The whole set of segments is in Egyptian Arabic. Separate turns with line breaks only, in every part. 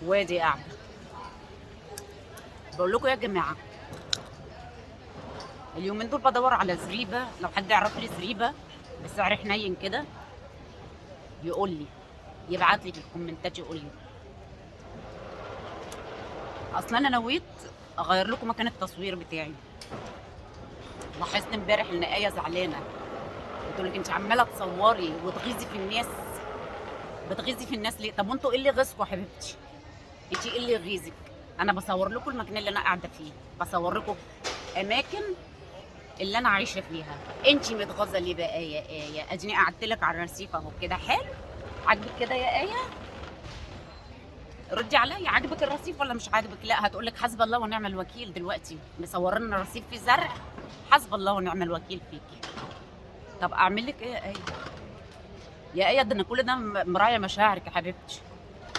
وادي قاعدة. بقول لكم يا جماعة، اليومين دول بدور على زريبه، لو حد يعرف لي زريبه بسعر حنين كده يقول لي، يبعت لي في الكومنتات يقول لي. اصلا انا نويت اغير لكم مكان التصوير بتاعي. لاحظت امبارح ان ايه زعلانة، بتقول لك انت عماله تصوري وتغيظي في الناس. بتغيظي في الناس ليه؟ طب وانتوا ايه اللي غيظكم يا حبيبتي؟ انت ايه اللي يغيظك؟ انا بصور لكم المكان اللي انا قاعدة فيه، بصور لكم اماكن اللي انا عايشه فيها. انت متغاظه ليه بقى يا ايه؟ اديني قعدت لك على الرصيف اهو كده، حلو؟ عاجبك كده يا ايه؟ ردي عليا، عاجبك الرصيف ولا مش عاجبك؟ لا هتقول لك حسب الله ونعم الوكيل. دلوقتي مصورين لنا رصيف فيه زرع، حسب الله ونعم الوكيل فيكي. طب اعمل لك ايه يا ايه؟ يا ايه ده انا كل ده مراعيه مشاعرك يا حبيبتي.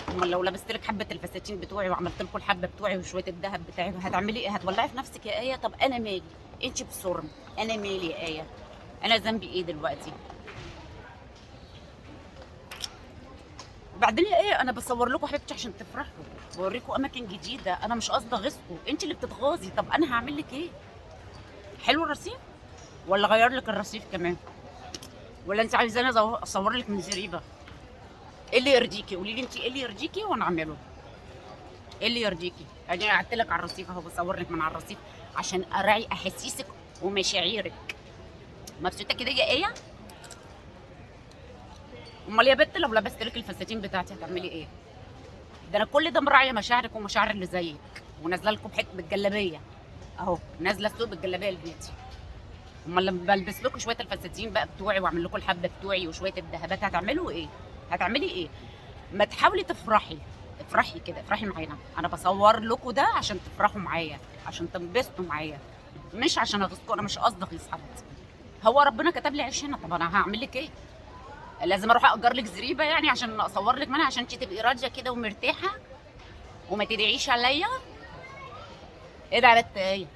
امال لو لبست لك حبه الفساتين بتوعي وعملت لكم الحبة بتوعي وشوية الذهب بتاعي هتعملي ايه؟ هتولعي في نفسك يا ايه؟ طب انا مالي؟ انت بصرم، انا مالي يا ايه؟ انا ذنبي ايه دلوقتي؟ وبعدين يا ايه، انا بصور لكم حبيبتي عشان تفرحوا، بوريكم اماكن جديدة، انا مش قصدي اغيظكم، انت اللي بتتغاظي. طب انا هعمل لك ايه؟ حلو الرصيف ولا غير لك الرصيف كمان؟ ولا انت عايزاني اصور لك من زريبه؟ ايه اللي يرضيكي؟ قولي لي انت ايه اللي يرضيكي وانا اعمله. ايه اللي يرضيكي؟ انا قعدت لك على الرصيف اهو، بصور لك من على الرصيف عشان اراعي احاسيسك ومشاعرك. مبسوطة كده يا ايه؟ امال يا بت لو لبست لك الفساتين بتاعتي هتعملي ايه؟ ده انا كل ده مراعيه مشاعرك ومشاعر اللي زيك، ونازلة لكم بحته بالجلابيه اهو، نازله السوق بالجلابيه لبيتي. امال لما بلبس لكم شوية الفساتين بقى بتوعي واعمل لكم الحبة بتوعي وشوية الذهبات هتعملوا ايه؟ هتعملي ايه؟ ما تحاولي تفرحي، افرحي كده، افرحي معانا. انا بصور لكم ده عشان تفرحوا معايا، عشان تنبسطوا معايا، مش عشان اغيظكم. انا مش قصدي اغيظ حد، هو ربنا كتب لي عيش هنا، طب انا هعمل لك ايه؟ لازم اروح اجر لك زريبه يعني عشان اصور لك منها، عشان انت تبقي راضية كده ومرتاحه وما تدعيش عليا؟ ايه ده يا بت ايه؟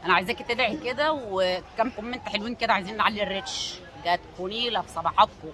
انا عايزاكي تدعي كده، وكم comment حلوين كده، عايزين نعلي ال reach. جاتكوا نيله في صباحاتكم.